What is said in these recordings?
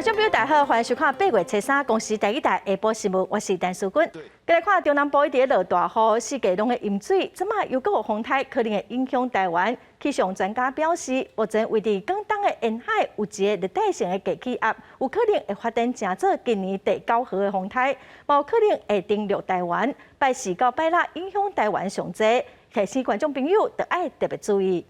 眾朋友大家好，歡迎收看八月初三公視台語台下晡新聞，我是陳淑君。繼來看中南部一直落大雨，四界攏咧淹水，這馬又閣有風颱可能會影響台灣。氣象專家表示，目前位佇廣東的沿海有一个熱帶性的低氣壓，有可能會發展成做今年第九號的風颱，嘛有可能會登陸台灣。拜四到拜六影響台灣上濟，提醒觀眾朋友著愛特別注意。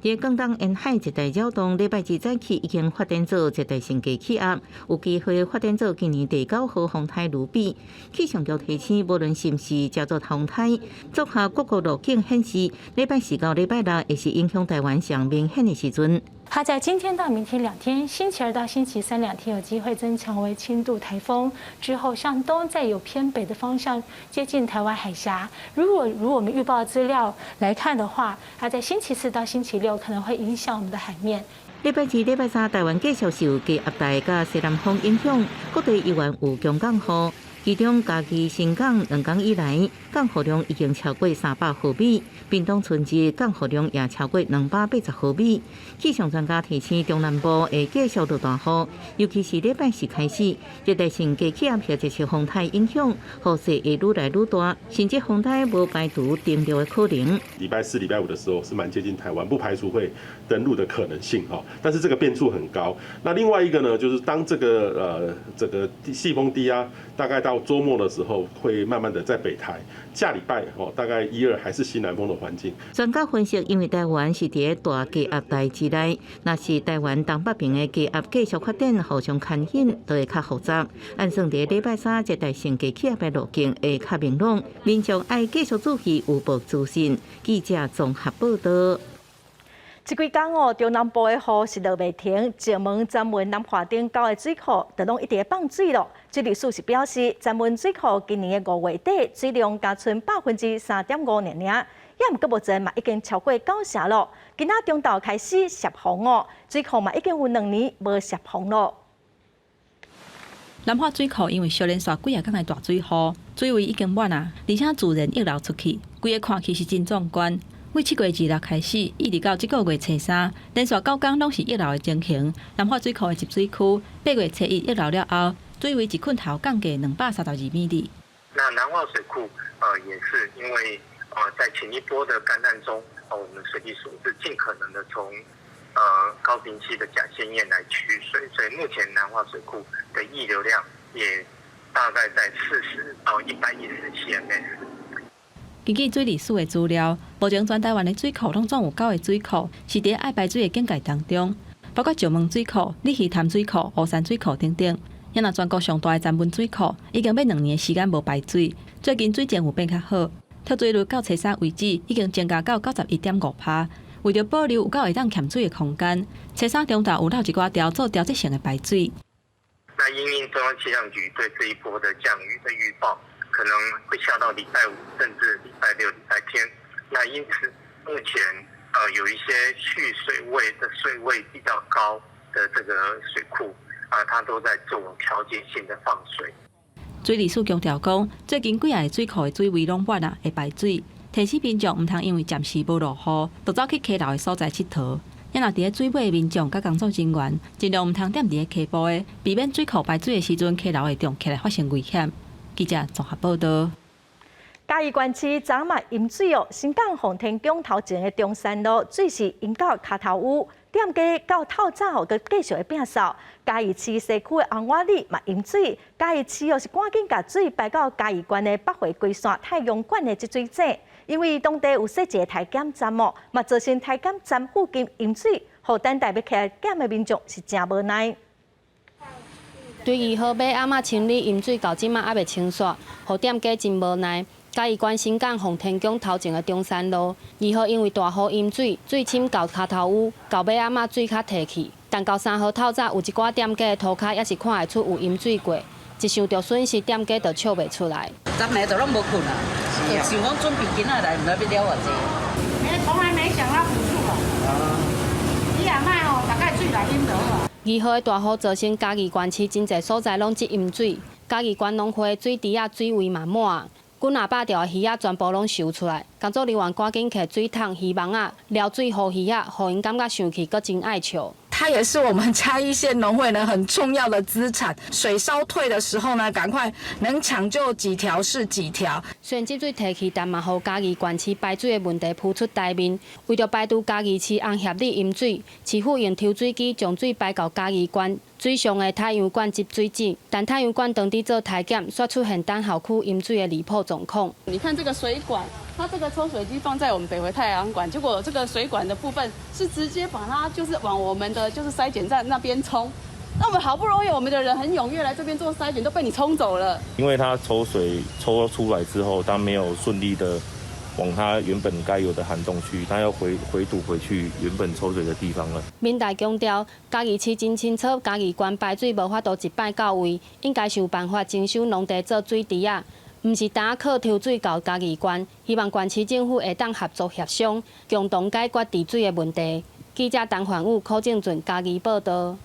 佇廣東沿海一帶擾動，禮拜二早起已經發展做熱帶性低氣壓，有機會發展做今年第九號風颱盧比。氣象局提醒，無論是毋是成做風颱，綜合各國路徑顯示，禮拜四到禮拜六會是影響台灣上明顯的時陣。它在今天到明天兩天，星期二到星期三兩天有機會增強為輕度颱風，之後向東再有偏北的方向接近台灣海峽。如果如我們預報資料來看的話，它在星期四到星期六可能會影響我們的海面。禮拜二、禮拜三，台灣繼續受低壓帶佮西南風影響，各地依然有強降雨。其中嘉義新港2工以來，降雨量已經超過300毫米；屏東春日降雨量也超過280毫米。氣象專家提醒，中南部會繼續落大雨，尤其是禮拜四開始，熱帶性低氣壓或者是風颱影響，雨勢會愈來愈大，甚至風颱無排除登陸的可能。禮拜四、禮拜五的時候是蠻接近台灣，不排除會登陸的可能性哈。但是這個變數很高。那另外一個呢，就是當這個西風低壓大概到週末的時候，會慢慢的在北台。下禮拜哦，大概一二還是西南風的環境。專家分析，因為台灣是佇大低壓帶之內，若是台灣東北邊的低壓繼續發展，互相牽引，就會較複雜。按算佇禮拜三，熱帶性低氣壓的路徑會較明朗，民眾愛繼續注意預報資訊。記者綜合報道。這幾工哦，中南部的雨是落袂停，石門、金門、南華頂九个水庫都攏一直放水咯。水利署是表示，金門水庫今年的5月底水量加賰3.5%爾爾，也毋過目前嘛已經超過九成咯。今仔中晝開始協防哦，水庫嘛已經有2年無協防咯。南華水庫因為小連續幾仔工的大水雨，水位已經滿啊，而且自然溢流出去，規个看起是真壯觀。對7月26開始，一直到這個月初三，連續9工攏是溢流的情形。南華水庫的集水區，8月初一溢流了後，水位一寸頭降低232米里。那南華水庫，也是因為，在前一波的乾旱中，我們水利署是盡可能的從，高屏溪的甲仙堰來取水，所以目前南華水庫的溢流量也大概在40到117 ms。根據水利署的資料，目前全台灣的水庫攏總有九個水庫是佇愛排水的警戒當中，包括石門水庫、鯉魚潭水庫、烏山水庫等等。也若全國上大的金門水庫，已經欲2年的時間無排水，最近水情有變較好，脫水率到初三為止已經增加到91.5%。為著保留有夠會當欠水的空間，初三中晝有漏一寡條做調節性的排水。那因應中央氣象局對這一波的降雨的預報，可能會下到禮拜五，甚至禮拜六、禮拜天。那因此，目前有一些蓄水位的水位比較高的這個水庫啊，它都在做調節性的放水。水利署強調講，最近幾个水庫的水位攏滿啊，會排水。提醒民眾毋通因為暫時無落雨，就走去溪流的所在𨑨迌。也若佇咧水尾的民眾佮工作人員，盡量毋通踮佇咧溪埔的，避免水庫排水的時陣，溪流會漲起來發生危險。記者綜合報道。嘉義縣市昨嘛淹水哦，新港奉天宮頭前的中山路水是淹到跤頭趺，店家到透早哦，閣繼續會變數。嘉義市西區的紅瓦里嘛淹水，嘉義市哦是趕緊共水排到嘉義縣的北迴歸線太陽館的集水井，因為當地有設一个苔檢站哦，嘛造成苔檢站附近淹水，予等待欲起來檢的民眾是誠無奈。對2號尾暗仔清理淹水到這馬猶未清煞，予店家真無奈。嘉義縣新港奉天宮頭前的中山路，2號因為大雨淹水，水深到跤頭趺，到尾暗仔水較退去。但到3號透早，有一寡店家的塗跤猶是看會出有淹水過，一想著損失，店家就笑袂出來。昨暝就攏無睏啊，就想講準備今仔來，毋知欲了偌濟。沒，從來沒想到補助啊。你也莫吼，大概水來淹就好啊。2號的大雨造成嘉義縣市真濟所在攏積淹水，嘉義縣農會水池仔水位嘛滿，幾若百條的魚仔全部攏游出來，工作人員趕緊提水桶、漁網仔，撩水予魚仔，予𪜶感覺生氣，閣真愛笑。它也是我們嘉義縣農會呢很重要的資產。水稍退的時候呢，趕快能搶救幾條是幾條。雖然積水退去，但嘛予嘉義縣市排水的問題浮出台面。為著排除嘉義市紅協里淹水，市府用抽水機將水排到嘉義縣水上的太陽館集水井，但太陽館當佇做篩檢，煞出現等候區淹水的離譜狀況。你看這個水管，它這個抽水機放在我們北迴太陽館，結果這個水管的部分是直接把它就是往我們的就是篩檢站那邊沖。那我們好不容易我們的人很踴躍來這邊做篩檢，都被你沖走了。因為它抽水抽出來之後，它沒有順利的往它原本該有的涵洞去，它要回堵回去原本抽水的地方了。民代強調，嘉義市真清楚，嘉義縣排水無法度一擺到位，應該想辦法徵收農地做水池仔，毋是單靠抽水到嘉義縣。希望縣市政府會當合作協商，共同解決治水的問題。記者陳焕武、柯正俊嘉義報道。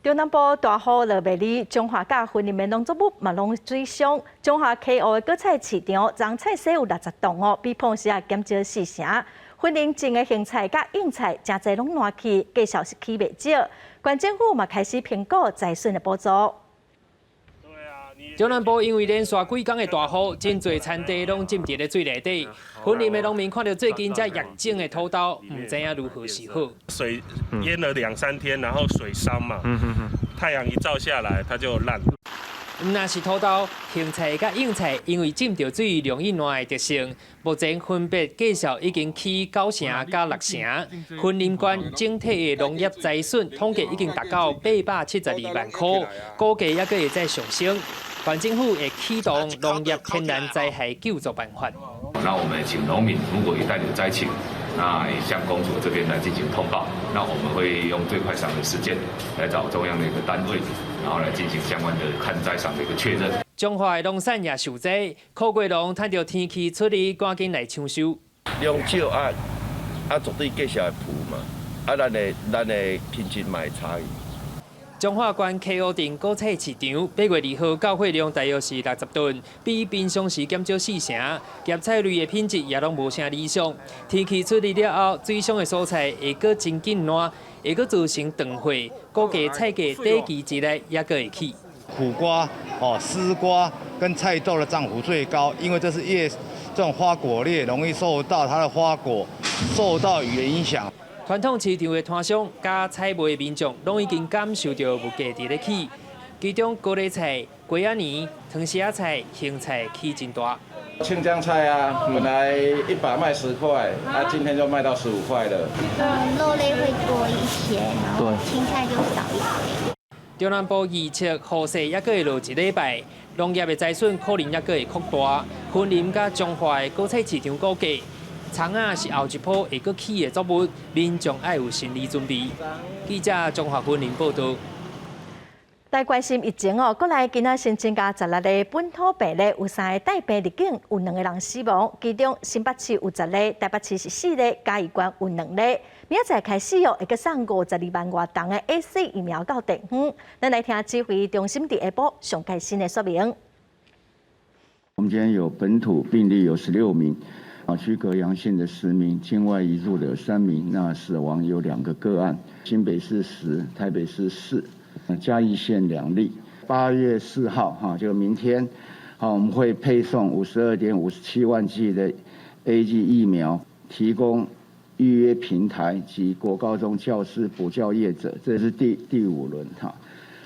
中南部大雨落袂離，彰化佮雲林的農作物嘛攏水傷。彰化溪湖的果菜市場，昨菜市有60棟哦，比往時啊減少四成。雲林種的莴菜佮莺菜，誠濟攏爛去，價數是起袂少。縣政府嘛開始評估災損的補助。中南部因為連續幾工的大雨，真濟田地攏浸佇咧水內底。雲林的農民看著最近才掖種的土豆，毋知影如何是好。水淹了兩三天，然後水傷嘛，太陽一照下來，它就爛。毋但是土豆、莴菜佮莺菜，因為浸著水容易爛的特性，目前分別價數已經起九成佮六成。雲林縣整體的農業災損統計已經達到872萬箍，估計猶閣會再上升。縣政府會啟動農業天然災害救助辦法。那我們請農民，如果一旦有災情，那向公所這邊來進行通報，那我們會用最快上的時間來找中央的一個單位，然後來進行相關的勘災上的一個確認。彰化的農產也受災，苦瓜農趁著天氣出日，趕緊來搶收。量少啊啊，絕對價數會浮嘛，啊，咱的品質嘛會差異。彰化縣溪湖鎮果菜市場8月2號到貨量大約是60噸，比平常時減少四成。葉菜類的品質也攏無啥理想。天氣出熱了後，水傷的蔬菜會閣真緊爛，會閣造成斷貨，估計菜價短期之內猶閣會起。苦瓜、哦絲瓜跟菜豆的漲幅最高，因為這是葉這種花果類，容易受到它的花果受到雨的影響。傳統市場的攤商佮採買的民眾，攏已經感受著物價佇咧起。其中高麗菜、瓜仔泥、糖絲仔菜、莴菜起真大。青江菜啊，本來一把賣10塊，啊，今天就賣到15塊了。嗯，肉類會多一些，然後青菜就少一點。中南部預測雨勢猶閣會落一禮拜，農業的災損可能猶閣會擴大。雲林佮彰化的果菜市場估計，蔥仔是後一波會閣起的作物，民眾愛有心理準備。記者彰化雲林報道。來關心疫情哦，國內今仔新增加16例本土病例，有三个帶病入境，有兩个人死亡。其中新北市有10例，台北市是四例，嘉義縣有兩例。明仔載開始哦，會閣送52萬外筒的 AZ 疫苗到地方。咱來聽指揮中心佇下晡上蓋新的說明。我們今天有本土病例有16名。啊，區隔陽性的10名，境外移入的有3名，那死亡有兩個個案，新北市10，台北市4，嘉義縣2例。8月4號，哈，就明天，好，我們會配送52.57萬劑的 AZ 疫苗，提供預約平台及國高中教師補教業者，這是第五輪哈。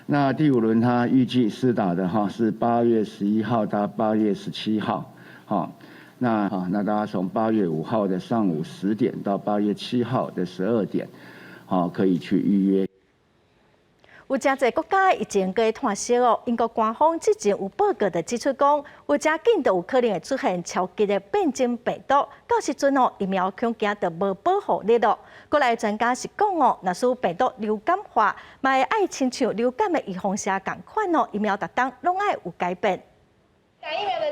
那第五輪它預計施打的哈是8月11號到8月17號，哈。那好，那大家從8月5號的上午10點到8月7號的12點，好，可以去預約。有誠濟國家疫情閣湠息哦，英國官方之前有報告就指出講，有誠緊就有可能會出現超級的變種病毒，到時陣哦疫苗恐驚就無保護力咯。國內專家是講哦，若是病毒流感化，嘛會愛親像流感的預防射仝款哦，疫苗逐冬攏愛有改變。打疫苗的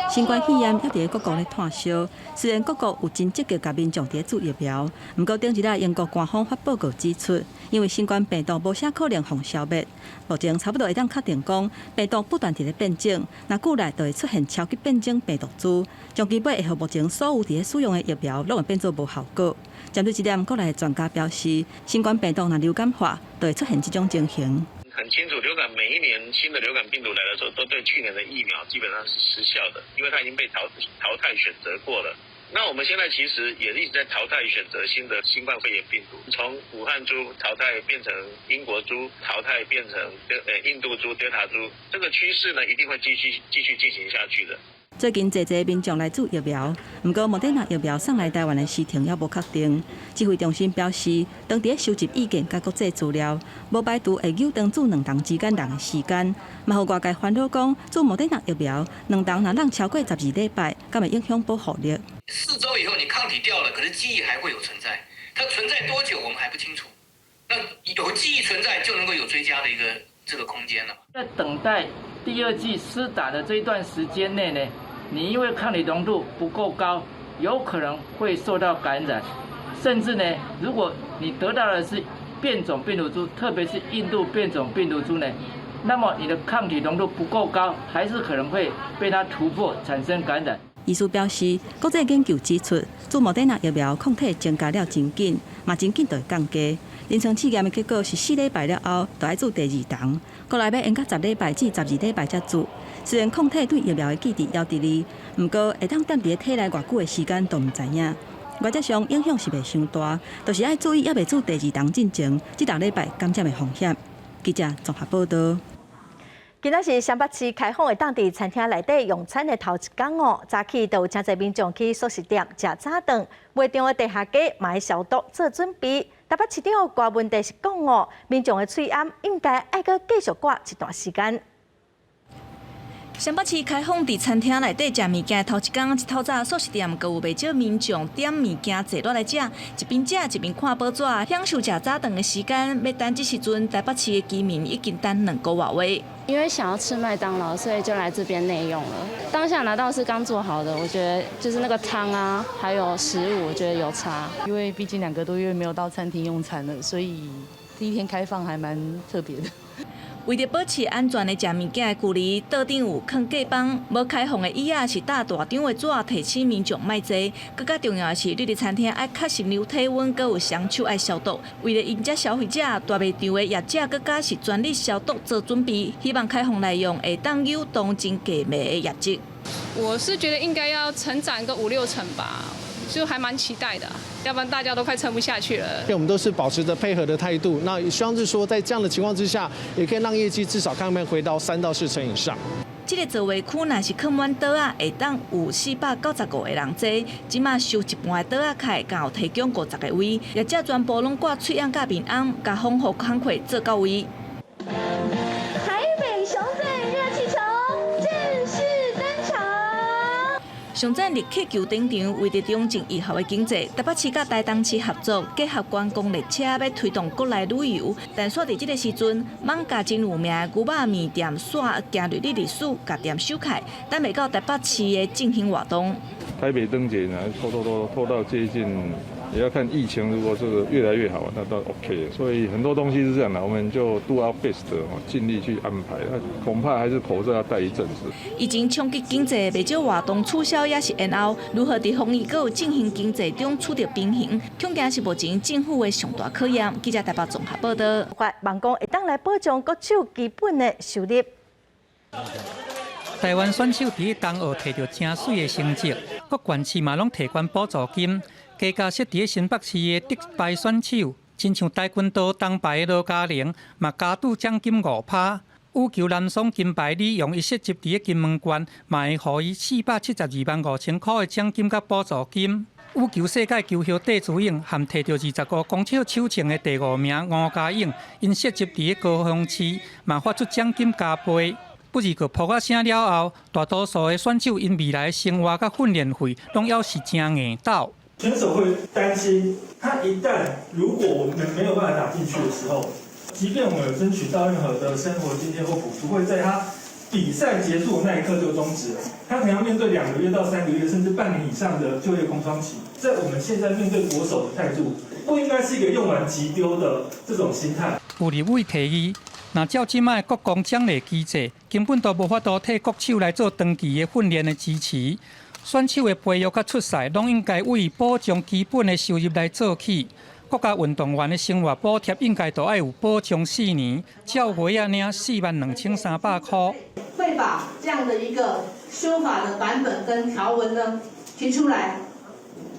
新冠肺炎猶佇各國咧湠燒，雖然各國有真積極共民眾佇咧注疫苗，毋過頂一日英國官方發報告指出，因為新冠病毒無啥可能予消滅，目前差不多會當確定講，病毒不斷佇咧變種，若久來就會出現超級變種病毒株，終其尾會予目前所有佇咧使用的疫苗攏會變做無效果。針對這點，國內的專家表示，新冠病毒若流感化，就會出現這種情形。很清楚，流感每一年新的流感病毒來的時候，都對去年的疫苗基本上是失效的，因為它已經被淘汰選擇過了。那我們現在其實也一直在淘汰選擇新的新冠肺炎病毒，從武漢株淘汰變成英國株，淘汰變成印度株、德塔株，這個趨勢呢一定會繼續進行下去的。最近濟濟民眾來注疫苗，毋過莫德納疫苗送來台灣的時程猶無確定。指揮中心表示，當佇咧收集意見佮國際資料，無排除會扭長注兩針之間人的時間。嘛，予外界煩惱講，注莫德納疫苗兩針若攏超過12禮拜，敢會影響保護力？ 4周以後你抗體掉了，可是記憶還會有存在，它存在多久我們還不清楚。那有記憶存在，就能夠有追加的一個這個空間了。在等待第二劑施打的這一段時間內呢，你因為抗體濃度不夠高，有可能會受到感染，甚至呢，如果你得到的是變種病毒株，特別是印度變種病毒株呢，那麼你的抗體濃度不夠高，還是可能會被它突破產生感染。醫師表示，國際研究指出，注莫德納疫苗抗體增加了真緊，嘛真緊就會降低。臨床試驗的結果是4禮拜了後，就愛注第二針，閣來欲延到10禮拜至12禮拜才注。雖然抗體對疫苗的記憶猶佇咧，毋過會當踮佇體內偌久的時間都毋知影。原則上影響是袂傷大，就是愛注意猶未注第二針進前，這六禮拜感染的風險。記者綜合報道。今仔是雙北市開放會當佇餐廳內底用餐的頭一工哦，早起就有誠濟民眾去速食店食早頓，賣場的地下街嘛愛消毒做準備。台北市長柯文哲是講哦，民眾的喙罨應該愛閣繼續掛一段時間。雙北市開放佇餐廳內底食物件的頭一工，一透早速食店閣有袂少民眾點物件坐落來食，一邊食一邊看報紙，享受食早頓的時間。欲等這時陣，台北市的居民已經等2個外月。因為想要吃麥當勞，所以就來這邊內用了。當下拿到是剛做好的，我覺得就是那個湯啊，還有食物，我覺得有差。因為畢竟2個多月沒有到餐廳用餐了，所以第一天開放還蠻特別的。為著保持安全的食物件的距離，桌頂有囥隔板，無開放的椅仔是搭大張的紙，提醒民眾莫坐。閣較重要的是，你佇餐廳愛確實量體溫，閣有雙手愛消毒。為了迎接消費者，大賣場的業者閣較是全力消毒做準備，希望開放來用會當有當真價賣的業績。我是覺得應該要成長個五六成吧。就還蠻期待的，要不然大家都快撐不下去了。因為我們都是保持着配合的態度，那也希望是說，在這樣的情況之下，也可以讓業績至少看能不能回到3到4成以上。這個座位區若是囥滿桌仔，會當有495個人坐。這馬收一半的桌仔開，敢有提供50個位，業者全部攏掛喙罨佮面頷，共防護工課做到位。台北熊讚熱氣球正式登場。上讚熱氣球登場，為著重振疫後的經濟，台北市佮台東市合作，結合觀光列車，欲推動國內旅遊。但煞佇這個時陣，艋舺真有名的牛肉麵店煞行入歷史，共店收起，等袂到台北市的振興活動。台北燈節呢，拖拖拖拖到接近，也要看疫情，如果這個越來越好，那都 OK。所以很多東西是這樣的，我們就 do our best，盡力去安排。那恐怕還是口罩要戴一陣子。疫情衝擊經濟，袂少活動取消，抑是延後。如何佇防疫閣有振興經濟中取得平衡，恐驚是目前政府的上大考驗。記者台北綜合報道。望講會當來保障國手基本的收入。台灣選手佇冬奧提著誠媠的成績，各縣市嘛攏提懸補助金。加價設佇新北市的得牌選手，親像跆拳道銅牌的羅嘉玲，嘛加注獎金5%。羽球男雙金牌李洋，伊設籍佇金門縣，嘛會予伊472萬5千箍的獎金佮補助金。羽球世界球后戴資穎含提著25公尺手槍的第五名吳家勇，𪜶設籍佇高雄市，嘛發出獎金加倍。不過，噗仔聲了後，大多數的選手𪜶未來的生活佮訓練費，攏猶是誠硬鬥。選手會擔心，他一旦如果我們沒有辦法打進去的時候，即便我們有爭取到任何的生活津貼或補助，會在他比賽結束那一刻就終止了，他可能要面對2個月到3個月，甚至半年以上的就業空窗期。在我們現在面對國手的態度，不應該是一個用完即丟的這種心態。有立委提議，若照這擺國光獎勵機制，根本都無法度替國手來做長期的訓練的支持。選手的培育佮出賽，攏應該為保障基本的收入來做起。國家運動員的生活補貼應該都愛有保障4年，照月仔領42,300箍。會把這樣的一個修法的版本跟條文呢提出來。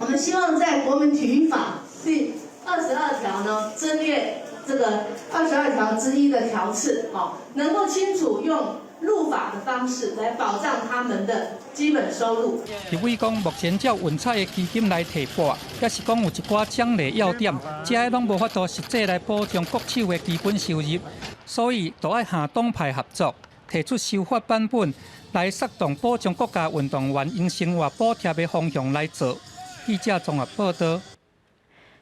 我們希望在國民體育法第22條呢增列這個22條之一的條次，哦，能夠清楚用入法的方式來保障他們的基本收入。立委講，目前照運彩的基金來提撥，抑是講有一寡獎勵要點，這个攏無法度實際來保障國手的基本收入，所以都愛跨黨派合作，提出修法版本來策動保障國家運動員𪜶生活補貼的方向來做。記者綜合報道。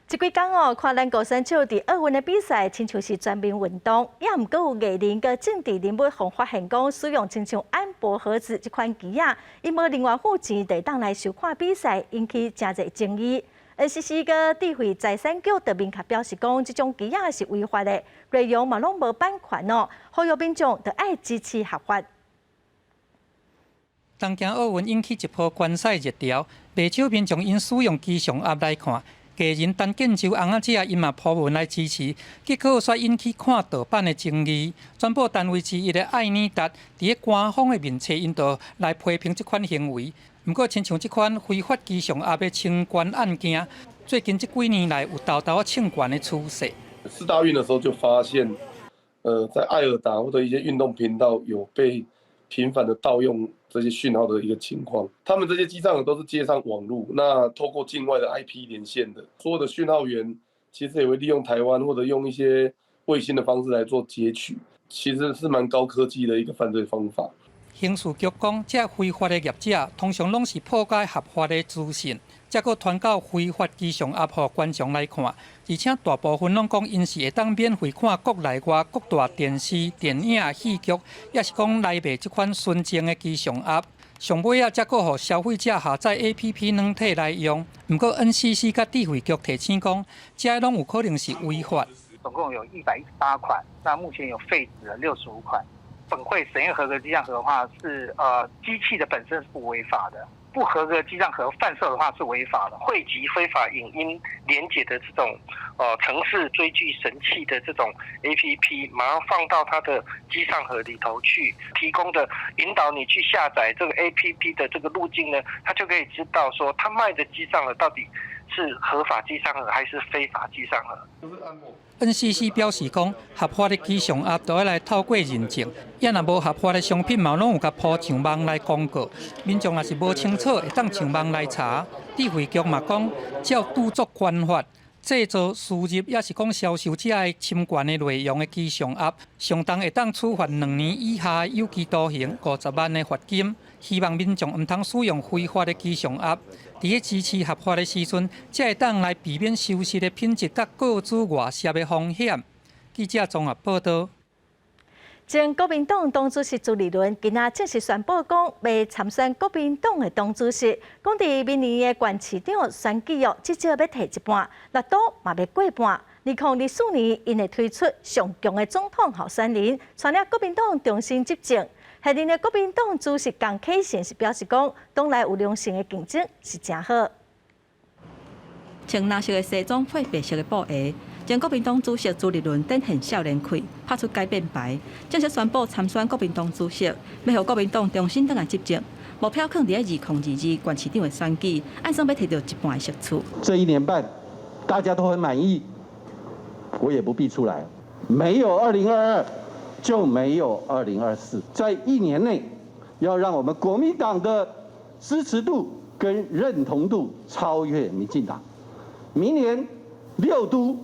這幾工哦，看咱國選手佇奧運的比賽，親像是全民運動，也毋過有藝人佮政治人物予發現講使用親像安博盒子這款機仔，𪜶無另外付錢就會當來收看比賽，引起誠濟爭議。NCC佮智慧財產局就明確表示講，這種機仔是違法的，內容嘛攏無版權哦，呼籲民眾著愛支持合法。東京奧運引起一波觀賽熱潮，袂少民眾𪜶使用機上盒來看。藝人陳建州翁仔姐𪜶嘛 po 文來支持，結果煞引起看盜版的爭議。傳播單位之一的愛爾達，佇咧官方的面冊，𪜶就來批評這款行為。毋過，親像這款非法機上盒的侵權案件，最近這幾年來有沓沓仔侵權的趨勢。世大運的時候就發現，在愛爾達或者一些運動頻道有被頻繁的盜用這些訊號的一個情況，他們這些機上盒都是接上網路，那透過境外的 IP 連線的，所有的訊號源其實也會利用台灣或者用一些衛星的方式來做截取，其實是蠻高科技的一個犯罪方法。刑事局講，這非法的業者通常攏是破解合法的資訊，才閣傳到非法機上盒予觀眾來看，而且大部分攏講𪜶是會當免費看國內外各大電視、電影、戲劇，抑是講來賣這款純正的機上盒。上尾仔，才閣予消費者下載 APP 軟體來用。毋過 NCC 佮智慧局提醒講，這攏有可能是違法。總共有118款，那目前有廢止了65款。本會審驗合格機上盒的話，是機器的本身是不違法的，不合格機上盒販售的話是違法的。匯集非法影音連結的這種程式追劇神器的這種 APP，馬上放到它的機上盒裡頭去，提供的引導你去下載這個 APP 的這個路徑呢，他就可以知道說他賣的機上盒到底是合法機上盒還是非法機上盒。 NCC 表示講，合法的機上盒都愛來透過認證，抑若無合法的商品嘛，攏有共鋪上網來廣告。民眾若是無清楚，會當上網來查。智慧局嘛講，照著作權法，製造、輸入，抑是講銷售這个侵權的內容的機上盒，上重會當處罰2年以下有期徒刑、50萬的罰金。希望民眾毋通使用非法的機上盒，佇咧支持合法的時陣，才會當來避免收視的品質佮個資外洩的風險。記者綜合報道。前國民黨黨主席朱立倫今仔正式宣布講，欲參選國民黨的黨主席，講佇明年的縣市長選舉哦，至少欲提一半，六都嘛欲過半。2024年，𪜶會推出上強的總統候選人，帶領國民黨重新執政。現任的國民黨主席江啟臣是表示講，黨內有良性的競爭是誠好。穿藍色的西裝配白色的布鞋，前國民黨主席朱立倫展現少年氣，拍出改變牌，正式宣布參選國民黨主席，欲予國民黨重新轉來執政。目標囥佇2022縣市長的選舉，按算欲提著一半的席次。這一年半，大家都很滿意，我也不必出來。沒有2022，就沒有2024。在一年內，要讓我們國民黨的支持度跟認同度超越民進黨。明年六都，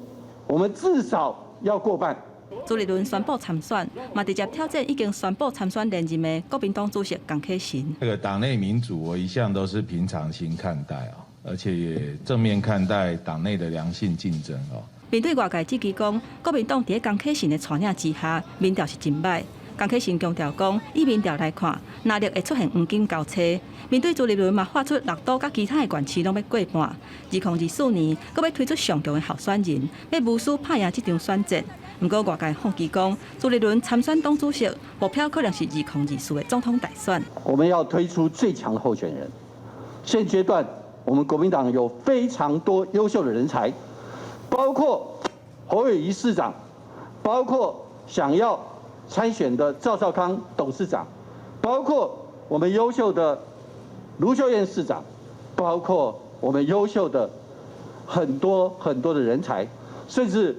我們至少要過半。朱立倫宣布參選，嘛直接挑戰已經宣布參選連任的國民黨主席江啟臣。這個黨內民主，我一向都是平常心看待啊，而且也正面看待黨內的良性競爭哦。面對外界質疑講，國民黨佇江啟臣的帶領之下，民調是真䆀。江啟臣強調講，以民調來看，藍綠會出現黃金交叉。面對朱立倫嘛，喊出六都佮其他的縣市攏欲過半。2024年，閣欲推出上強的候選人，欲無私拍贏這場選戰。毋過外界預期講，朱立倫參選黨主席，目標可能是2024的總統大選。我們要推出最強的候選人。現階段，我們國民黨有非常多優秀的人才，包括侯友宜市長，包括想要參選的趙少康董事長，包括我們優秀的盧秀燕市長，包括我們優秀的很多很多的人才，甚至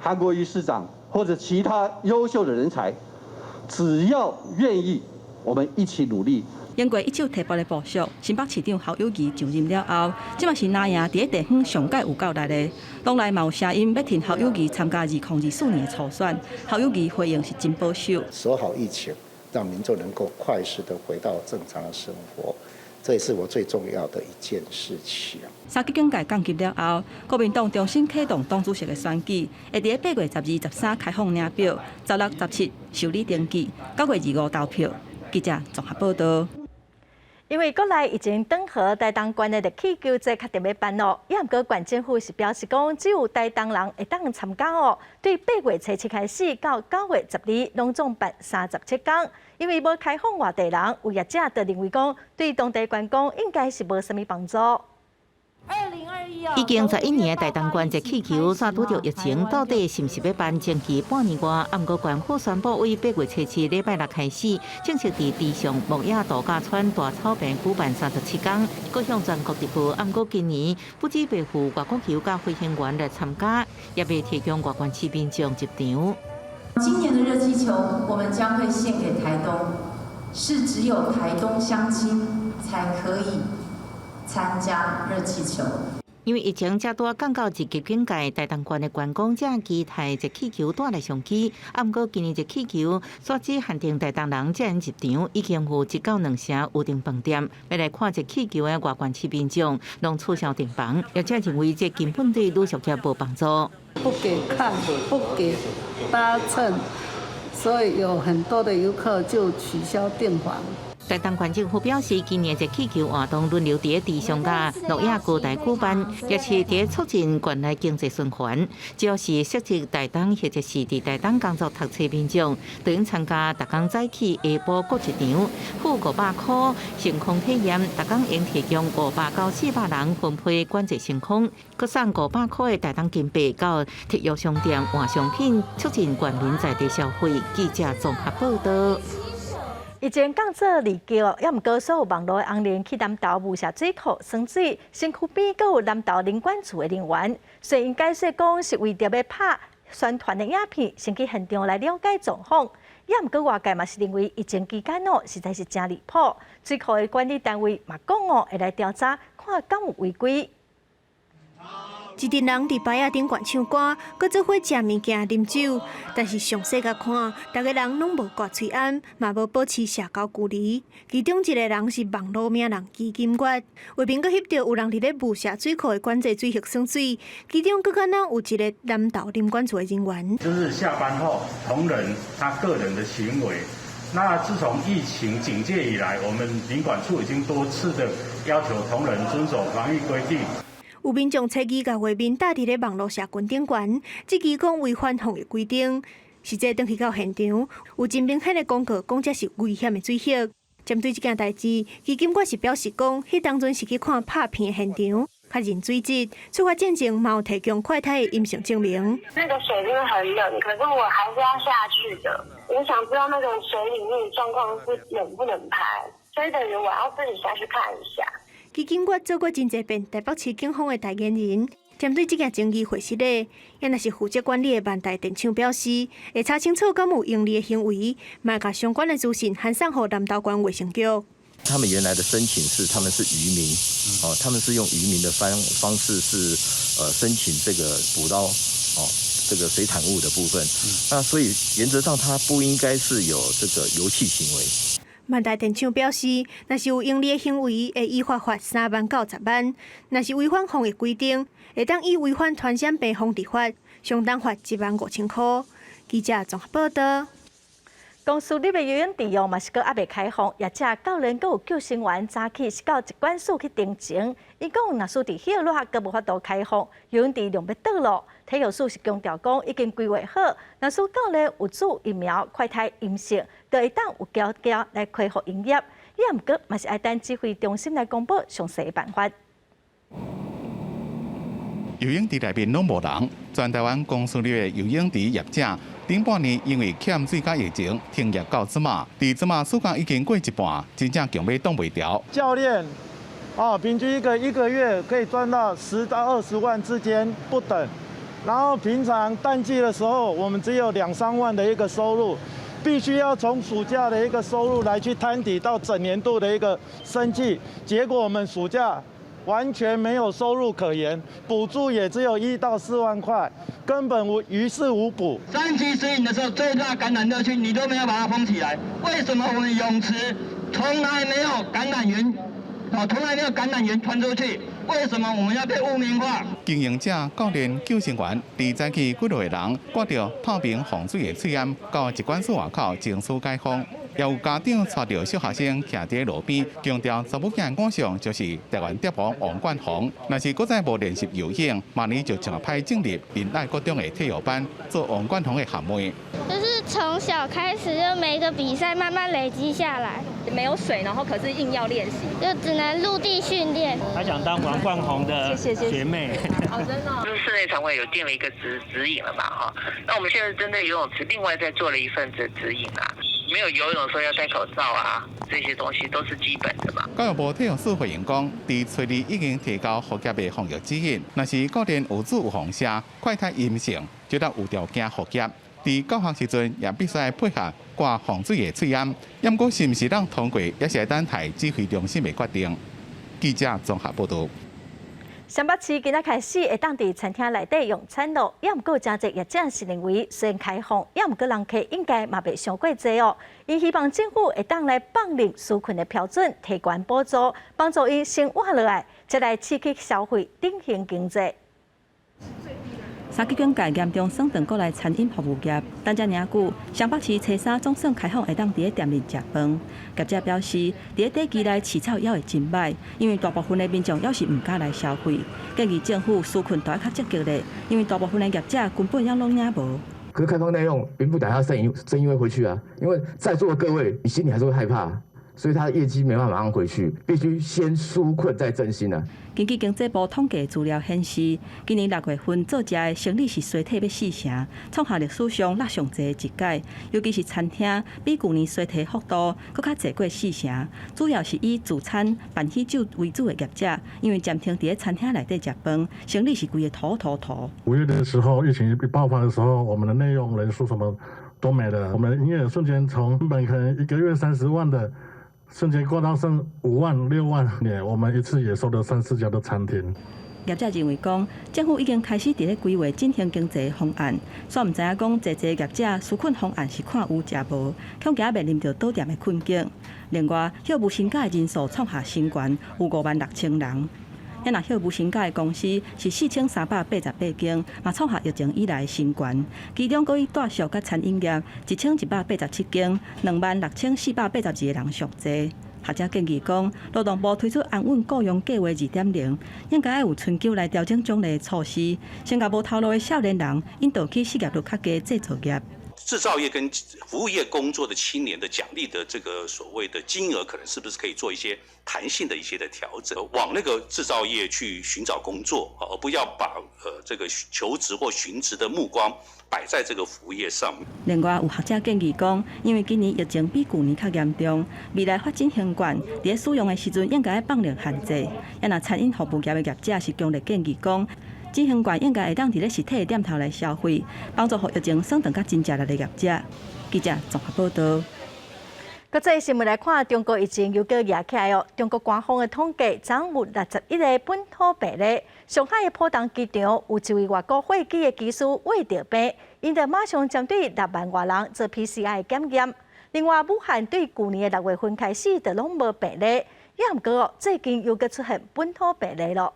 韓國瑜市長或者其他優秀的人才，只要願意，我們一起努力。經過一手提拔的部屬，新北市長侯友宜就任了後，這嘛是藍營佇咧地方上蓋有夠力的。黨內嘛有聲音欲挺侯友宜參加2024年的初選，侯友宜回應是真保守。守好疫情，讓民眾能夠快速的回到正常的生活，這也是我最重要的一件事情。三級警戒降級了後，國民黨重新啟動黨主席的選舉，會佇咧8月12、13開放領表，16、17受理登記，9月25投票。記者綜合報道。因為國內疫情斷河，台東縣的熱氣球節確定欲辦咯。也毋過縣政府是表示講，只有台東人會當參加哦。對8月7開始到9月12，攏總辦37工。因為無開放外地人，有業者就認為講，對當地觀光應該是無啥物幫助。已經11年的台東縣熱氣球，煞拄著疫情，到底是毋是欲辦延期半年外？毋過縣府宣布，對8月7禮拜六開始，正式佇池上牧野度假村大草坪舉辦37工，閣向全國直播。毋過今年不只袂赴外國遊佮飛行員來參加，也袂提供外縣市民眾入場。今年的熱氣球，我們將會獻給台東，是只有台東鄉親才可以參加熱氣球。因為疫情才拄仔降到二級警戒，台東縣的觀光者期待熱氣球帶來商機。啊，毋過今年熱氣球煞只限定台東人才能入場，已經有一到兩成預訂飯店，欲來看熱氣球的外縣市民眾攏取消訂房，業者認為這根本對旅宿業無幫助。不給看，不給搭乘，所以有很多的遊客就取消訂房。台東縣政府表示，今年熱氣球活動輪流佇池上佮鹿野高台舉辦，也是佇促進縣內經濟循環。只要是設籍台東或者是佇台東工作讀冊民眾，都用參加逐工早起下晡各一場，付500箍升空體驗，逐工會提供500到400人分配管制升空，閣送500箍的台東金幣到特約商店換商品，促進縣民在地消費。記者綜合報道。疫情降做二級，也毋過所有網路的紅人去南投霧社水庫耍水，身軀邊閣有南投林管處的人員，雖然解釋講是為著欲拍宣傳的影片，先去現場來了解狀況，也毋過外界嘛是認為疫情期間哦，實在是誠離譜。水庫的管理單位嘛講哦，會來調查，看敢有違規。一陣人佇牌仔頂懸唱歌，閣做伙食物件、啉酒，但是詳細共看，逐个人攏無掛喙罨，嘛無保持社交距離。其中一个人是網路名人基金月，畫面閣翕著有人佇咧霧社水庫的管制水域耍水，其中閣敢若有一个南投林管處的人員。就是下班後同仁他個人的行為。那自從疫情警戒以來，我們林管處已經多次的要求同仁遵守防疫規定。有民眾揣機共畫面貼佇咧網路社群頂懸，質疑講違反防疫規定。實際轉去到現場，有真明顯的廣告講這是危險的水域。針對這件代誌，基金月是表示講，彼當陣是去看拍片的現場，確認水質。出發進前嘛有提供快篩的陰性證明。那個水真的很冷，可是我還是要下去的。我想知道那個水裡面狀況是冷不能拍，所以等於我要自己下去看一下。基金月做過真濟遍台北市警方的代言人，針對這件爭議回實咧，也若是負責管理的萬大電廠表示，會查清楚敢有盈利的行為，嘛會共相關的資訊函送予南投縣衛生局。他們原來的申請是他們是漁民，哦，他們是用漁民的方式是申請這個捕撈哦這個水產物的部分，那所以原則上他不應該是有這個油氣行為。萬大電廠表示，若是有盈利的行為，會依法罰3萬到10萬；若是違反防疫規定，會當以違反傳染病防治法，相當罰1萬5千箍。記者綜合報道。公私立的游泳池哦，嘛是閣猶未開放，業者教練閣有救生員早起是到疾管署去登前。𪜶講，若是佇歇熱閣無法度開放游泳池，量欲倒囉。體育署是強調講，已經規劃好，若是教練有注疫苗、快篩陰性，就會當有條件來恢復營業。也毋過嘛是愛等指揮中心來公布詳細的辦法。游泳池內面攏無人，全台灣公私立的游泳池業者，頂半年因為欠水佮疫情停業到這馬，佇這馬暑假已經過一半，真正強欲擋袂牢。教練，哦，平均一個一個月可以賺到10到20萬之間不等，然後平常淡季的時候，我們只有兩三萬的一個收入，必須要從暑假的一個收入來去攤抵到整年度的一個生計，結果我們暑假完全沒有收入可言，補助也只有1到4萬塊，根本無於事無補。三級食飲的時候，最大感染熱區你都沒有把它封起來，為什麼我們泳池從來沒有感染源？哦，從來沒有感染源傳出去，為什麼我們要被污名化？經營者、教練、救生員，佇早起幾落個人掛著透明防水的喙罨，到疾管署外口爭取解封。也有家長帶著小學生徛佇路邊，強調查某囝偶像就是台灣蝶王王冠閎。若是閣再無練習游泳，明年就誠歹進入仁愛國中的體育班做王冠閎的學妹。就是從小開始就每個比賽慢慢累積下來，沒有水，然後可是硬要練習，就只能陸地訓練。他想當王冠閎的學妹。哦，真的。就是室內場館有定了一個指引了嘛，哈。那我們現在針對游泳池，另外再做了一份指引啊。沒有游泳的時候要戴口罩啊，這些東西都是基本的嘛。教育部體育署回應講，佇初二已經提交復業的防疫指引，若是教練有注預防射、快篩陰性，就當有條件復業。佇教學時陣也必須配合掛防水的喙罨。毋過是毋是當通過，也是愛等待指揮中心的決定。記者綜合報導。雙北市今仔開始會當佇餐廳內底用餐囉，也毋過誠濟業者是認為雖然開放，也毋過人客應該嘛袂傷過濟哦。𪜶希望政府會當來放任紓困的標準，提懸補助，幫助𪜶先活落來，再來刺激消費，振興經濟。三級警戒嚴重損斷國內餐飲服務業，等遮爾久，雙北市初三總算開放會當佇咧店裡食飯。業者表示，佇咧短期內市場猶會真䆀，因為大部分的民眾猶是毋敢來消費。建議政府紓困都愛較積極咧，因為大部分的業者根本猶攏也無。可是開放內用，並不代表生意會回去啊，因為在座的各位，你心裡還是會害怕。所以他的業績沒辦法馬上回去，必須先紓困再振興啊。根據經濟部統計資料顯示，今年6月份做食的生意是衰退欲四成，創下歷史上落上濟的一屆。尤其是餐廳，比舊年衰退幅度閣較濟過四成。主要是以自餐、辦喜酒為主的業者，因為暫停佇咧餐廳內底食飯，生意是規个塗塗塗。5月的時候，疫情一爆發的時候，我們的內用人數什麼都沒了，我們營業瞬間從原本可能一個月30萬的，瞬間過到剩5萬6萬，我們一次也收了三四家的餐廳。業者認為講，政府已經開始佇咧規劃振興經濟方案，煞毋知影講，濟濟業者紓困方案是看有食無，恐驚面臨著倒店的困境。另外，歇無薪假的人數創下新高，有5萬6千人。遐若歇無薪假的公司是4388間，嘛創下疫情以來新高。其中，閣以住宿佮餐飲業1187間，26,482個人上濟。學者建議講，勞動部推出安穩僱傭計畫2.0，應該愛有春秋來調整獎勵措施，先共無頭路的少年人引導去失業率較低製造業。製造業跟服務業工作的青年的獎勵的這個所謂的金額，可能是不是可以做一些彈性的一些的調整，往那個製造業去尋找工作，而不要把這個求職或尋職的目光擺在這個服務業上面。另外，有學者建議講，因為今年疫情比舊年較嚴重，未來發展興冠，佇使用的時陣應該放寬限制。啊，若餐飲服務業的業者是強烈建議講，振興券應該會當佇咧實體的店頭來消費，幫助予疫情損斷較真食力的業者。記者綜合報導。國際新聞來看，中國疫情又閣熱起來哦。中國官方的統計，總有61個本土病例。上海的浦東機場有一位外國貨機的機師穢著病，𪜶就馬上針對6萬外人做 PCR 檢驗。另外，武漢對舊年的6月份開始就攏無病例，也毋過最近又閣出現本土病例囉。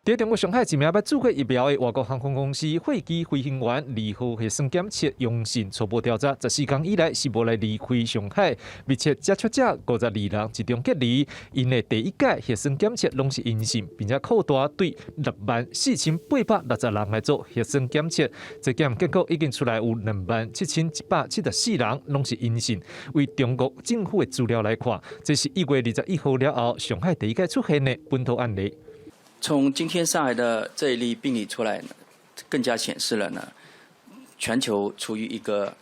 佇中國上海一名欲注過疫苗的外國航空公司貨機飛行員2號核酸檢測陽性初步調查，14工以來是無來離開上海，密切接觸者52人集中隔離。𪜶的第一擺核酸檢測攏是陰性，並且擴大對64,860人來做核酸檢測，這檢結果已經出來有27,174人攏是陰性。為中國政府的資料來看，這是1月21號了後上海第一個出現的本土案例。從今天上海的這一例病例出來，更加顯示了呢，全球處於一個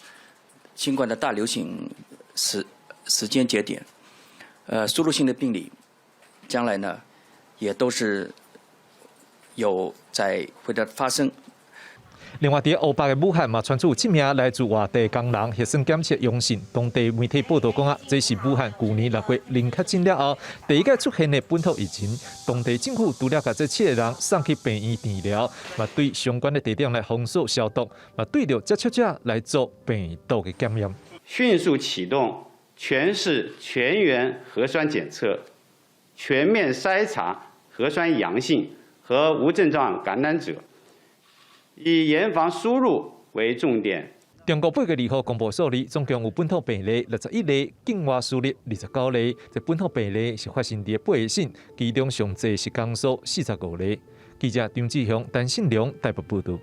新冠的大流行時間節點，輸入性的病例，將來呢，也都是有在會的發生。另外，佇湖北的武漢嘛，傳出有七名來自外地工人核酸檢測陽性。當地媒體報道講啊，這是武漢舊年6月零確診了後，第一個出現的本土疫情。當地政府除了共這七個人送去病院治療，嘛對相關的地點來封鎖消毒，嘛對著接觸者來做病毒的檢驗。迅速啟動全市全員核酸檢測，全面篩查核酸陽性和無症狀感染者。以嚴防輸入為重點。中國8月2號公布數字，總共有本土病例61例，境外輸入29例。這本土病例是發生佇八個省，其中上濟是江蘇45例。記者張志雄、陳信良台北報道。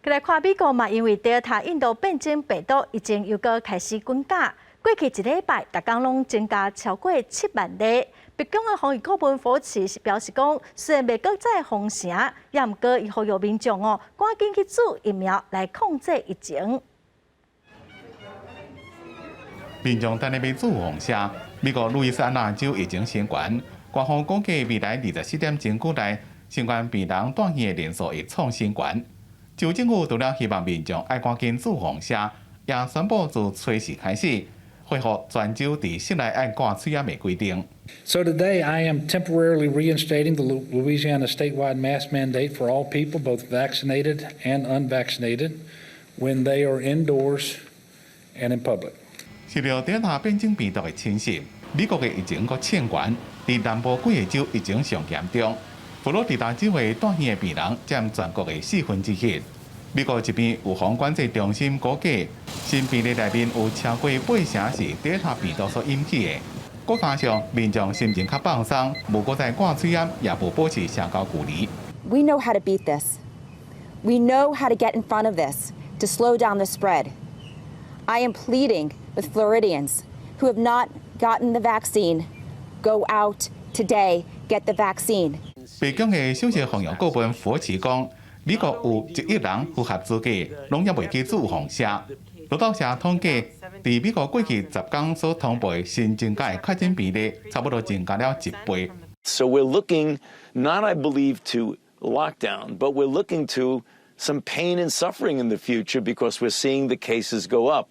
來看美國嘛，因為德爾塔印度變種病毒疫情又閣開始滾價，過去一禮拜，逐工攏增加超過7萬例。白宮的防疫顧問佛奇是表示講，雖然袂閣再封城，也毋過伊呼籲民眾哦，趕緊去注疫苗來控制疫情。民眾等咧欲注注射，美國路易斯安那州疫情升懸，官方估計未來24點鐘內，新冠病人住院的人數會創新高。州政府除了希望民眾愛趕緊注注射，也宣布自初四開始恢復全州佇室內愛掛喙罨的規定。 So today I am temporarily reinstating the Louisiana statewide mask mandate for all people, both vaccinated and unvaccinated, when they are indoors and in public. 受著德爾塔變種病毒的侵襲，美國的疫情閣衝懸，佇南部幾個州疫情上嚴重。佛羅里達州的住院的病人佔全國的1/4。美國疾病預防管制中心估計，新病例內面有超過八成是德爾塔病毒所引起的。閣加上民眾心情較放鬆，無閣再掛喙罨，也無保持社交距離。 We know how to beat this. We know how to get in front of this to slow down the spread. I am pleading with Floridians who have not gotten the vaccine, go out today, get the vaccine. 白宮的首席防疫顧問佛奇講，美國有1億人符合資格，攏猶未去注注射。路透社統計，佇美國過去10工所通報的新增加的確診病例，差不多增加了一倍。 So we're looking not, I believe, to lockdown, but we're looking to some pain and suffering in the future because we're seeing the cases go up,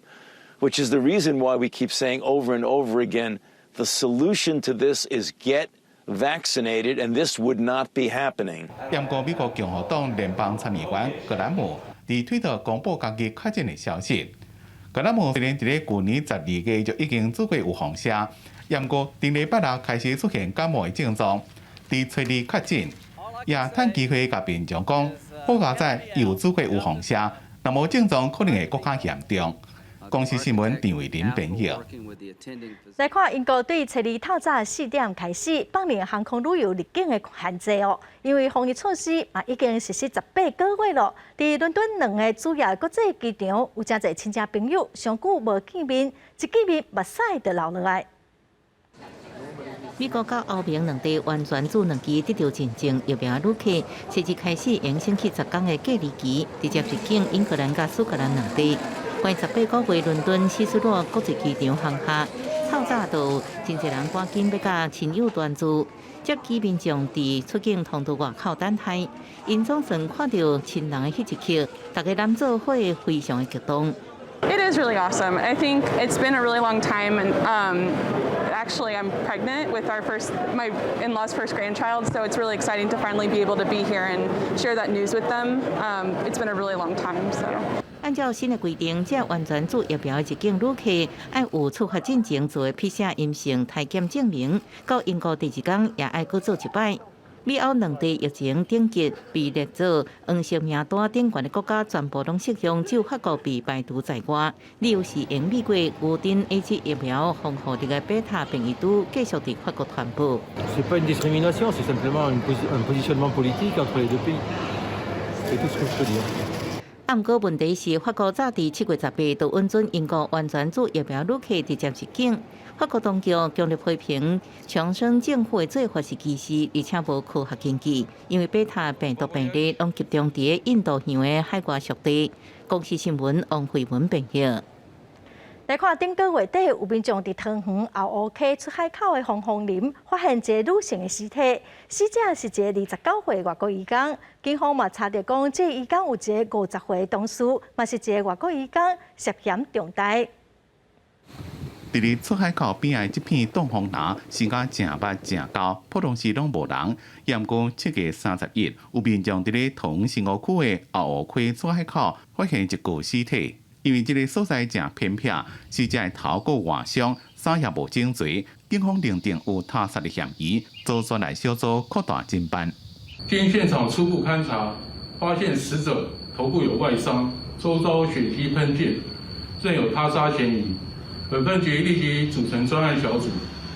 which is the reason why we keep saying over and over again, the solution to this is get vaccinated, and this would not be happening. 毋過美國共和黨聯邦參議員格蘭姆佇推特公布家己確診的消息。格蘭姆雖然佇咧舊年12月就已經注過預防射，毋過頂禮拜六開始出現感冒的症狀，佇初二確診，也趁機會共民眾講，好佳哉有注過預防射，若無症狀可能會閣較嚴重。公視新聞陳慧琳編譯。來看英國對初二透早4點開始放免航空旅遊入境的限制哦，因為防疫措施嘛已經實施18個月咯。佇倫敦兩个主要國際機場，有誠濟親戚朋友上久無見面，一見面目屎就流落來。美國佮歐盟兩地完全注兩劑得著認證疫苗旅客，初二開始延伸去10工的隔離期，直接入境英格蘭佮蘇格蘭兩地。關18個月倫敦希斯羅國際機場航廈，透早就真濟人趕緊欲佮親友團聚，接機民眾佇出境通道外口等待，𪜶總算看著親人的彼一刻，大家攏做伙非常的激動。 It is really awesome. I think it's been a really long time, and actually, I'm pregnant with my in-laws' first grandchild, so it's really exciting to finally be able to be here and share that news with them. It's been a really long time, so. 按照新的規定，這完全注疫苗入境旅客，愛有出發進前做的 PCR 陰性篩檢證明，到英國第二工也愛閣做一擺。美歐兩地疫情等級被列做黃色名單頂懸的國家，全部攏適用，只有法國被排除在外。理由是用美國牛津 AZ 疫苗防護力的 Beta 變異株繼續佇法國傳播。 C'est pas une discrimination, c'est simplement un positionnement politique entre les deux pays. C'est tout ce que je peux dire. 啊，毋過問題是，法國早佇7月18就允准英國完全注疫苗旅客直接入境。法國當局強烈批評強生政府的做法是歧視，而且無科學根據。因為貝塔病毒病例攏集中佇印度洋的海外屬地。公視新聞王慧文編譯。來看頂個月底，有民眾佇桃園後湖溪出海口的防風林發現一个女性的屍體，死者是一个29歲外國移工。警方嘛查著講，這个移工有一个50歲同事，嘛是一个外國移工，涉嫌重大。佇咧出海口邊仔這片擋風林，生甲誠密誠厚，普通時攏無人。毋過7月31，有民眾佇咧桃園新湖區的後湖溪出海口發現一具屍體。因為這个所在誠偏僻，死者的頭骨外傷，衫也無整齊，警方認定有他殺的嫌疑，組專案小組擴大偵辦。經現場初步勘查，發現死者頭部有外傷，周遭血跡噴濺，認有他殺嫌疑。本分局立即組成專案小組，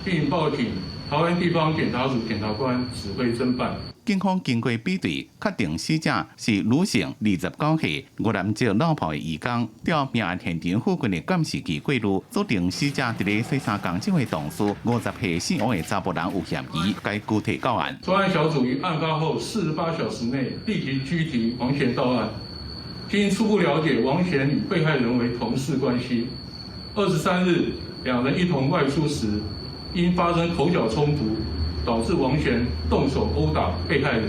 並報請桃園地方檢察署檢察官指揮偵辦。警方經過比對，確定死者是女性，29歲，越南籍老婆的移工，調命案現場附近的監視器記錄，鎖定死者佇咧洗衫工廠的同事，50歲姓王的查埔人有嫌疑，共拘提到案。專案小組於案發後48小時內立即拘提王賢到案。經初步了解，王賢與被害人為同事關係。23日，兩人一同外出時，因發生口角衝突，導致王賢動手毆打被害人，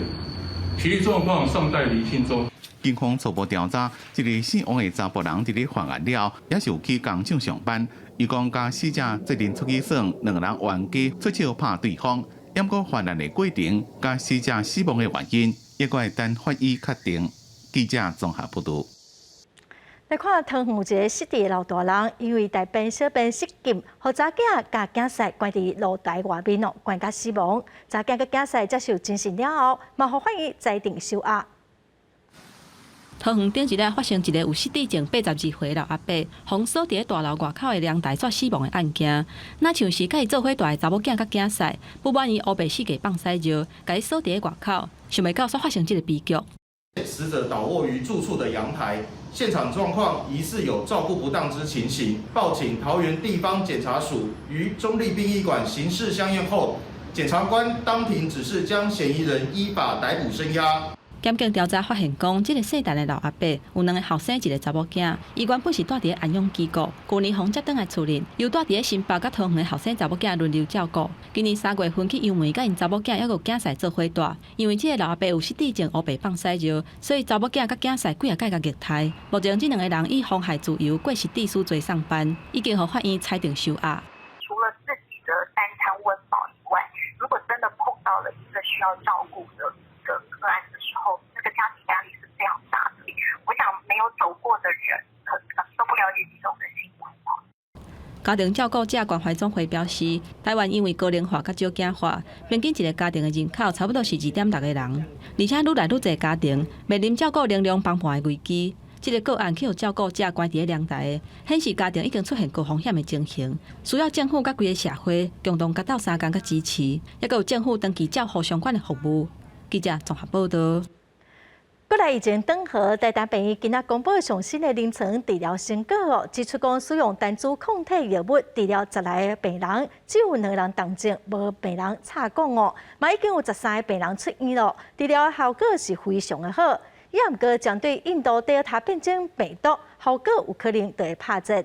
其餘狀況尚待釐清中。警方初步調查，這个姓王的查埔人佇咧犯案了後，也是有去工廠上班。伊講佮死者做陣出去耍，兩个人冤家出手拍對方。毋過犯案的過程佮死者死亡的原因，猶閣愛等法醫確定。記者綜合報導。來看桃園有一个失智的老大人，因為大便小便失禁，予查囝佮囝婿關佇露台外面哦，關甲死亡。查囝佮囝婿接受偵訊了後，嘛予法院裁定收押。桃園頂一日發生一个有失智症82歲老阿伯，予鎖佇大樓外口的涼台逝死亡的案件。若像是佮伊做伙蹛的查某囝佮囝婿，不滿伊烏白四界放屎尿，共伊鎖佇外口，想袂到煞發生這个悲劇。死者倒臥於住處的陽台，現場狀況疑似有照顧不當之情形，報請桃園地方檢察署於中壢殯儀館刑事相驗後，檢察官當庭指示將嫌疑人依法逮捕聲押。檢警調查發現，講這个姓陳的老阿伯有兩个後生，一个查某囝。伊原本是蹛佇咧安養機構，舊年予接轉來厝裡，由蹛佇咧新北佮桃園的後生查某囝輪流照顧。今年3月份去楊梅佮𪜶查某囝猶閣有囝婿做伙蹛，因為這个老阿伯有失智症，烏白放屎尿，所以查某囝佮囝婿幾仔擺共虐待。目前這兩个人以妨害自由、過失致死罪送辦，已經予法院裁定收押。除了自己的三餐溫飽以外，如果真的碰到了一個需要照顧的一個個案的時候，那個家庭壓力是非常大的。我想沒有走過的人，可能都不了解其中的辛苦。家庭照顧者關懷總會表示，台灣因為高齡化佮少子化，平均一个家庭的人口差不多是2.6个人，而且愈來愈濟家庭面臨照顧能量崩盤的危機。這个個案去予照顧者關佇咧涼台的，顯示家庭已經出現高風險的情形，需要政府佮規个社會共同共鬥相共佮支持，猶閣有政府長期照護相關的服務。記者綜合報導。過來疫情轉好，台大病院今仔公布上新的臨床治療成果哦，指出講使用單株抗體藥物治療16个病人，只有兩个人重症，無病人插管哦，嘛已經有13个病人出院咯，治療的效果是非常的好。也毋過針對印度德爾塔變種病毒，效果有可能就會拍折。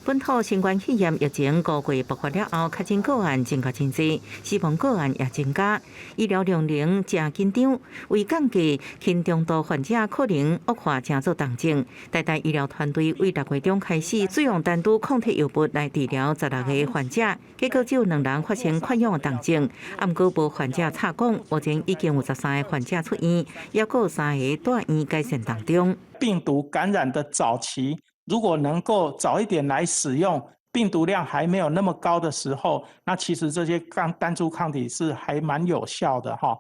本土新冠肺炎疫情5月爆發了後，確診個案增加真濟，死亡個案也增加，醫療量能誠緊張。為降低輕中度患者可能惡化成做重症，台大醫療團隊為6月中開始使用單株抗體藥物來治療16個患者，結果只有兩人發生缺氧的重症，毋過無患者插管，目前已經有13個患者出院，猶閣有三个蹛院改善當中。病毒感染的早期，如果能夠早一點來使用病毒量還沒有那麼高的時候，那其實這些抗單株抗體是還蠻有效的哈。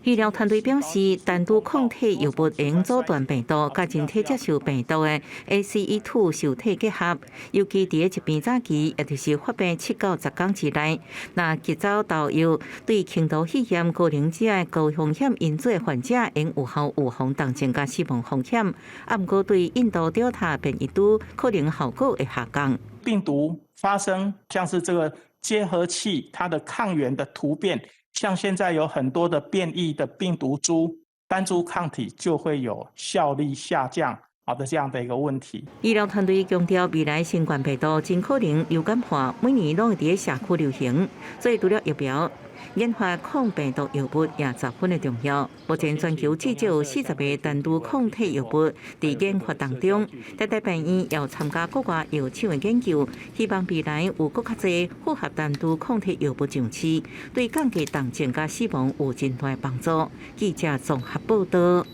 醫療團隊表示，單株抗體藥物會阻斷病毒，佮人體接受病毒的 ACE2 受體結合，尤其佇咧疾病早期，也就是發病7到10天之內，若及早投藥，對輕度肺炎高齡者的高風險因子的患者，會有效預防重症佮死亡風險。啊，毋過對印度 Delta 變異株，可能效果會下降。病毒發生，像是這個結合器，它的抗原的突變，像現在有很多的變異的病毒株，單株抗體就會有效力下降，好的這樣的一個問題。醫療團隊強調，未來新冠病毒真可能流感化，每年攏會佇社區流行，所以除了疫苗，研發抗病毒藥物也十分的重要。目前全球至少有40個單株抗體藥物佇研發當中，台大病院也有參加國外藥廠的研究，希望未來有閣較濟符合單株抗體藥物上市，對降低重症佮死亡有真大的幫助。記者綜合報道。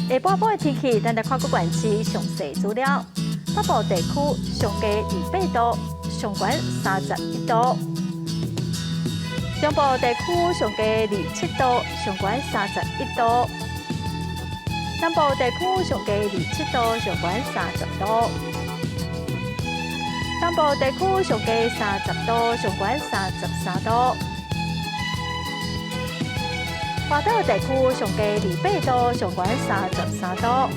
下晡晡的天氣，咱來看各縣市詳細資料。北部地區上低28度，上懸31度。中部地區上低27度，上懸31度。南部地區上低27度，上懸30度。東部地區上低30度，上懸33度。外島地區上低28度，上懸33度。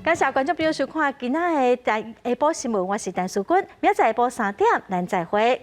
感謝觀眾朋友收看今仔的下晡新聞，我是陳淑君，明仔載下晡3點，咱再會。